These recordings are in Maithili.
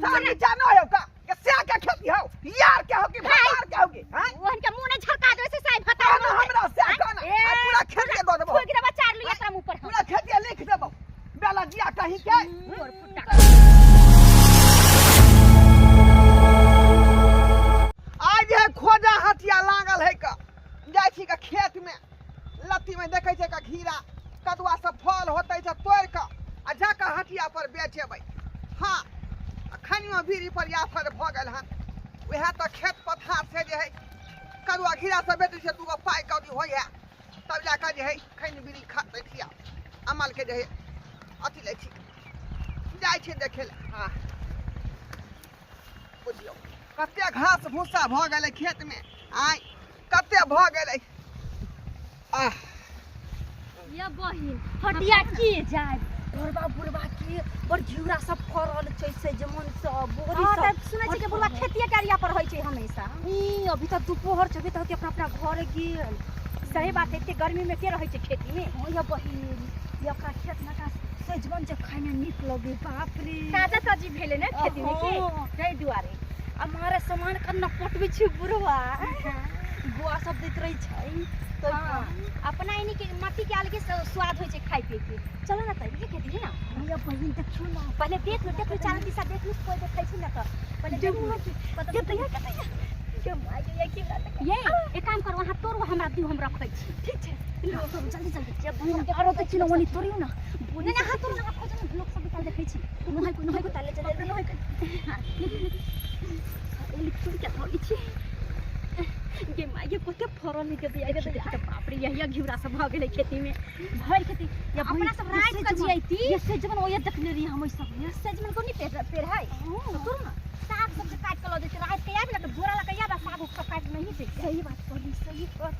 सामने जानो हो का के से के खेती हो यार के हो कि भतार के हो कि हां ओहन के मुंह नहीं झरका देबै से साइ भतार कहना हमरा से कहना आ पूरा खेत के दऽ देबो ठोक देबा चार लुइया तोरा मुंह पर हम। पूरा खेत के लिख देबो बेला जिया कहीं के तोर फुट्टा आज है खोजा हथिया लागल है का जाइ छी का खेत में लत्ती में देखै छै का घीरा कदुआ सब फल होतै छै तोड़ कऽ आ जाकऽ हटिया पर बेचेबै। हँ, खनियो बीड़ी पर आफत भऽ गेल हन। उएह तऽ खेत पथार छै जे है कदुआ घीरा सब बेचै छै, दूगो पाइ कौड़ी होइ है तब जाकऽ जे है खनि बीड़ी खा लै छी, अमलके जे है अथी लै छी, जाइ छी देखै लए। हँ बुझियौ कते घास भूसा भऽ गेलै खेतमे, आइ कते भऽ गेलै। आह ये बहिन हटिया के जाय बुढ़बा बुढ़बा के बड़ घिउरा सब फरल छै सजमन सब बोरी हाँ, सब। तऽ सुनै छियै कि बुढ़बा खेतिए के अरिया पर होइ छै हमेशा। ई अभी तऽ दुपहर छै, अभी तऽ अपना अपना घर गेल। सही बात है, एते गर्मी में के रहै छै खेती में? हाँ ये बहिन, ये ओकरा खेत में का सजमन जे खाय में नीक लगे, बाप रे। ताजा ताजी भेलै ने खेती में के? हाँ। ताहि दुआरे। आ मारे सामान कन्ना पटबै छै बुढ़वा, गुआ सब दैत रहै छै। तो हाँ, अपना एनी के माटी के अलगे स्वाद होइ छै खाय पिए के। चलो ना तऽ ये खेती है ना। ये बहिन देखियौ ना। पहले देख लो, देख लो चारों दिशा देख लो, कोई देखै छै ना तऽ पहले देख लो। के दैया, के दैया। के माय के ये की बात है? ये एक काम करू, अहाँ तोड़ू हमरा दियौ, हम रखै छी। ठीक छै। लो, जल्दी जल्दी। ये बहिन आरो तऽ चिनो ओनी तोड़ियौ ना। नहीं नहीं, अहाँ तोड़ू ना, खोजू ना, लोक सब ताल देखै छी। नहाय को, नहाय को ताले चले, नहाय को। हाँ, निकलू निकलू। ओली तोड़ के धोली छी। गे माय गे कते फरल के दिया गे देखी तऽ बाप रे, यही घिउरा सब भऽ गेलै खेती में, भरि खेती। या अपना सब राति के जियैती। ये सजमन ओया देखने रही हम सब। ये सजमन कोनी पेड़ पेड़ है? हाँ। तोड़ ना। साग सब जे काटि के लऽ जेतै, राति के आबि ने तऽ बोरा लऽ के आबि आ साग उग सब काटि नहीं जेतै। सही बात कहली, सही बात।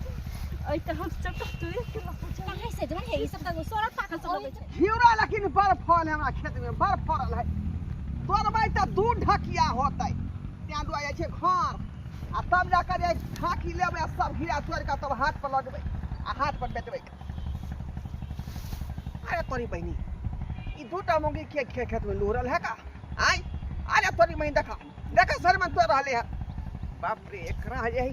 ऐ तऽ हम सब तऽ तोड़ि के लऽ के जाय। कहाँ सजमन है? ई सब तऽ सड़ल पाकल सब लगै छै। घिउरा लेकिन बड़ फल है हमरा खेत में, बड़ फड़ल है। तोड़बै तऽ दू ढकिया होतै, तें दुआरे जाइ छै घर आ तब जाकर जे ढाकी लेबै आ सब घिरा तोड़ि कऽ तब हाट पर लऽ जेबै आ हाट पर बेचबै। अरे तोरी बहिनी, ई दूटा मौगी के खेत में लुहरल है का? आय अरे तोरी बहिनी देखा देखा सर में तोड़ रहले है। बाप रे, एकरा जे है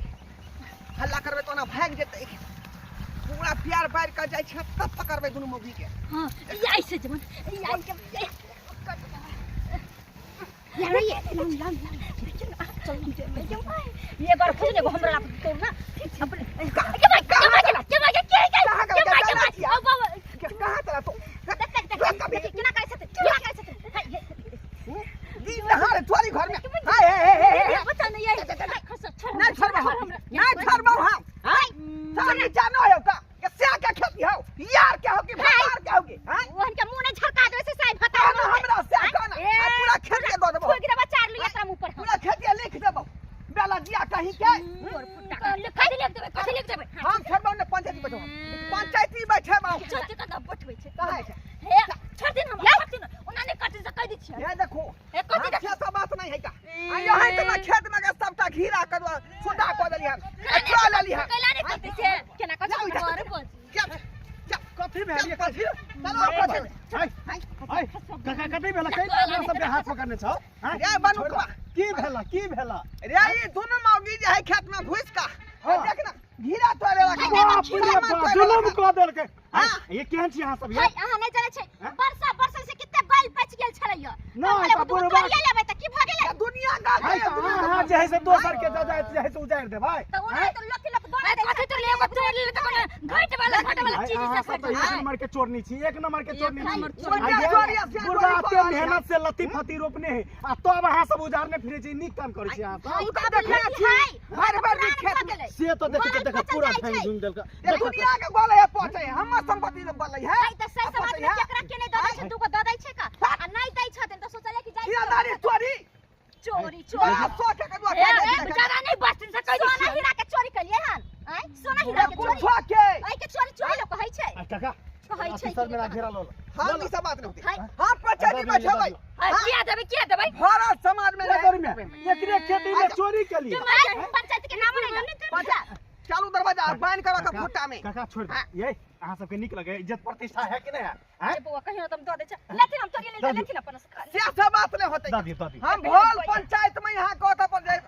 हल्ला करबै तो ना भागि जेतै, पूरा प्यार बारि कऽ जाइ छै तब पकड़बै दुनू मौगी के। हाँ, ई आई सजमन, ई आई के ये ये लाम लाम लाम। चल ये बार खोज ने हमरा ला तोड़ ना। अपने के भाई के भाई के भाई के के कहाँ के भाई के भाई अब अब कहाँ चला तो? देख देख देख देख केना करै छथिन, केना करै छथिन। हाय दिन दहाड़े तोरी घर में। हाय हे हे हे हे। बच्चा नहीं आई खस छोड़। नहीं छोड़बो हम, नहीं छोड़बो हम। हाय सामने जानो हो का के से के खेती हो यार के हो कि भतार के हो कि? हां ओहन के मुंह नहीं झरका देबै से साइ भतार। कहना हमरा से कहना आ पूरा खेत के दऽ देबो। ठोक देबा चार लुइया तोरा मुंह पर हम। पूरा खेत के लिख देबो बेला जिया कहीं के। तोर फुट्टा कथी लिख देबै, कथी लिख देबै? हम छोड़बो ने, पंचायती बैठबो, पंचायती बैठेबो। छोड़ दे कदा बैठबै छै। कहाँ छै? हे छोड़ दे हमरा, छोड़ दे ना। ओना नहि कटै से कहि दै छियै। हे देखो हे कथी देख? से सब बात नहीं है का। आ यहाँ तो मैं खेत में के सबटा घीरा कर सुधा कऽ देली हन, आ चुरा लेली हन। कैला नहि कटै छै? केना कटै? जाउ इधर। घर बच। चल चल कथी भेल ये? कथी? चलो कथी? हाय हाय काका, कथी भेल? कै अपना सबके हाथ पकड़ने छौ? हाँ? रे बनुकवा। की भेला, की भेला? रे ई दुनू मौगी जे है खेत में घुसि कऽ, हाँ। देख ना घीरा तोड़े वाला बाप रे बाप, जुलुम कऽ देलकै। हाँ। ये केहन छी अहाँ सब ये? हाय अहाँ नहि जानै छै, हाँ? वर्षा वर्षा से कते गल पचि गेल छलै नहि, हम तऽ कहलियै, बुढ़बा- तोड़िए लेबै तऽ की भऽ गेलै? दुनिया गाल हाय, छै, तऽ दुनिया अहाँ जे है से दोसर के जजाइत जे है से उजाड़ि देबै। तऽ ओना तऽ लोक के लोक दऽ दै कथी तोड़ लेबै? तोड़ लेबै तऽ कोनो घाट वाला, घाट वाला भाई, चीज अहाँ सब सब तऽ एक नंबर के चोरनी छी, एक नंबर के चोरनी एक नंबर छी। चोरनी। आ ये चोरी, चोरी, बुढ़बा चोरी एते कऽ रहल मेहनत से लत्ती फत्ती रोपने है आ तब अहाँ सब उजाड़ने फिरै छी, नीक काम करै छी अहाँ सब। तू तऽ देखने छी भरि भरि दिन खेत में। से तऽ देखै छियै, देखऽ पूरा झाँि झुनि देलकै। ये देखऽ दुनिया के गोले है पहुंचे है, हमर संपत्ति ले बोले है। हाय तऽ सही समाज में केकरा के नहि दऽ दै छै, दूगो दऽ दै छै का आ नहि दै छथिन तऽ सोचलियै कि जाइ हीरादारी चोरी चोरी चोरी। बड़ा शौक है कदुआ ए, खाय ए, के। बेचारा नहि बचथिन से कहि दै सोना छियै। हीरा के चोरी केलियै हन? आँय सोना हीरा के चोरी, कुछो के एहि के चोरी चोरी लोक कहै छै। आ काका, कहै छै अथी सर मेरा घेरा लऽ लऽ। हम ई सब बात नहीं होती। हाय। हम पंचायती बैठेबै। आ, किया देबै, किया देबै? भारत समाज में ए, तोरी में एकरे खेती में चोरी केलियै। पंचायत के नाम नहि पंचायत चालू दरवाजा। तोरा बान्हि के रखब खुट्टा में। काका छोड़ दे ये, अहाँ सबके नीक लगे इज्जत प्रतिष्ठा है कि नहीं है? ए बौआ कहियो त हम दऽ दै छी, लेथिन हम तोड़िए ले लेथिन अपन से खा। से सब बात नहीं होते। दऽ दियौ दऽ दियौ। हम भोल पंचायत में यहाँ कहत अपन जाय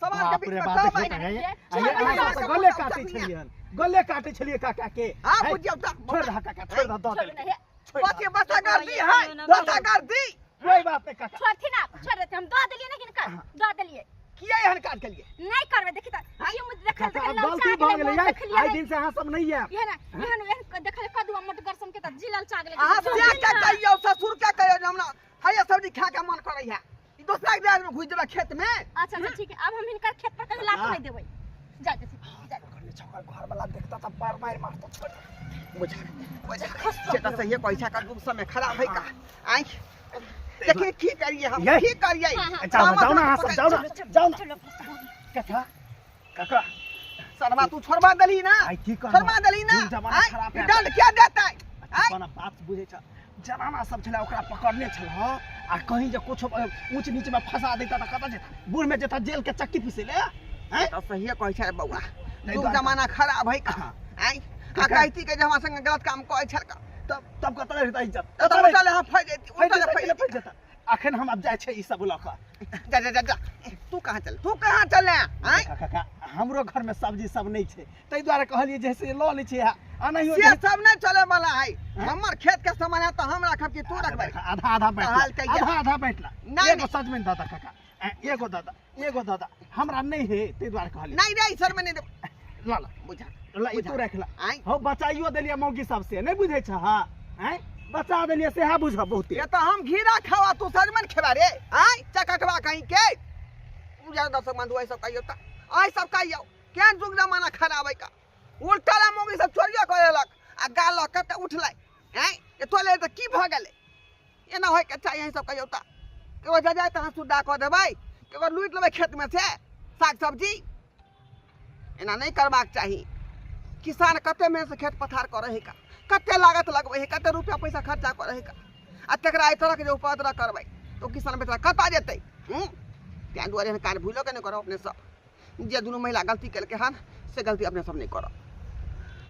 समाज के बाप बीच रे में बाप, सब देखियौ आइ। काका, ये अहाँ सब तऽ गले काटै छलियै हन, गले काटै छलियै काका के। हाँ है, बुझियौ तऽ छोड़ दह काका, छोड़ दह, दऽ छोड़ू देलकै। ने हे, छोड़ दह। बच्चे बच्चा कर दी है, बच्चा कर दी। कोई बात नहीं काका। छोड़थिन आप, छोड़ देथिन, हम दऽ देलियै ने हिनकर, दऽ देलियै। किया एहन काज केलियै? नहीं करबै, देखी तऽ ई मुझ देखल काका देखल आब गलती भऽ गेलै यार, आइ दिन से अहाँ सब नहीं आयब। एहन एहन एहन देखल कदुआ मोटगर सन के तऽ जिलल चागले। अहाँ से क्या कहियौ, ससुर क्या कहियौ जे हमरा हरियर सब्जी खा के मन करै है, ई दोसरा के देह में घुसि देबै खेत में। अच्छा अच्छा ठीक है, अब हम हिनकर खेत पर कहीं लात नहीं देबै। जा जा जा पकड़ने छौ, घर वाला देखता तऽ पैर मारि मारतो। छोड़ बुझा बुझा से तऽ सहिए कहै छै, युग समय खराब है का। आइ देखिए की करिए हम, ये। की करिए? हाँ, हाँ। जाओ ना, जाओ ना, अहाँ सब जाओ ना, जाओ ना। चलो। काका काका सरवा तू छोड़बा देली ना, आइ की करब? छोड़बा देली ना। युग जमाना आइ खराब है। दंड क्या देतै? आइ अपन बात बुझै छ, जनाना सब छलै ओकरा पकड़ने छल हँ, आ कहीं जे कुछो ऊँच नीच में फंसा देता तऽ कतऽ जेता? बूढ़ में जेता जेल के चक्की पीसै ले हैं? तऽ सहिए कहै छै बौआ, ताहि युग दुआरे जमाना खराब है का। हाँ। आइ आ कहती के जे हमरा संगे गलत काम करै छल का, तब तब कतऽ रहता इज्जत? तऽ कतऽ उठल हम फँसि जैती, फँसि उठल जेता फँसि कि नहि फँसि जैती। जेता? अखन हम आब जाइ छै ई सब लऽ कऽ। जा जा जा जा, तू कहाँ चल, तू कहाँ चल आइ? काका काका हमरो घर में सब्जी सब नहीं छै, ताहि दुआरे कहलियै जे से लऽ लै छियै आ नहियो से सब नहीं चले वाला है। हमर खेत के सामान है तऽ हम राखब कि तू रखबै? आधा आधा बाँटला, हाल कहिया? आधा आधा बाँटला। नहीं, एगो नहीं। सजमनि दऽ दऽ काका, एगो दऽ दऽ, एगो दऽ दऽ, हमरा नहीं है ताहि दुआरे कहलियै। नहीं रे, सर में नहीं देब। ल ल बुझा ल, ई तू राखि ल। आइ हौ बचाइयो देलियै मौगी सबसे, नहीं बुझै छ? हाँ आँय बचा देलियै सेहा बुझह बहुते। ये तो हम घीरा खावा तू सजमन खेबा रे। आइ चकटवा कहीं के बुझा। दर्शक बंधु आई सब कहियो तऽ आई सब कहियो केहन युग जमाना खराब है का, उल्टा ला मौगी सब चोरियो कऽ लेलक आ गाल लऽ कऽ तऽ उठलै। आँय ये तोले तऽ की भऽ गेलै? एना होइके चाही? अहीं सब कहियो तऽ केकरो जा जाय तऽ अहाँ सुद्धा कऽ देबै, केकरो लूटि लेबै खेतमे से साग सब्जी? एना नहि करबाक चाही। किसान कते मेहनत से खेत पथार करै है का, कते लागत लगबै है, कते रुपया पैसा खर्चा करै है का, आ तकरा एहि तरहके जे उपद्रव करबै तऽ ओ किसान बेचारा कतऽ जेतै? ताहि दुआरे एहन काज भूलो के नहि करब अपने सब। जे दुनू महिला गलती केलकै हन से गलती अपने सब नहि करब।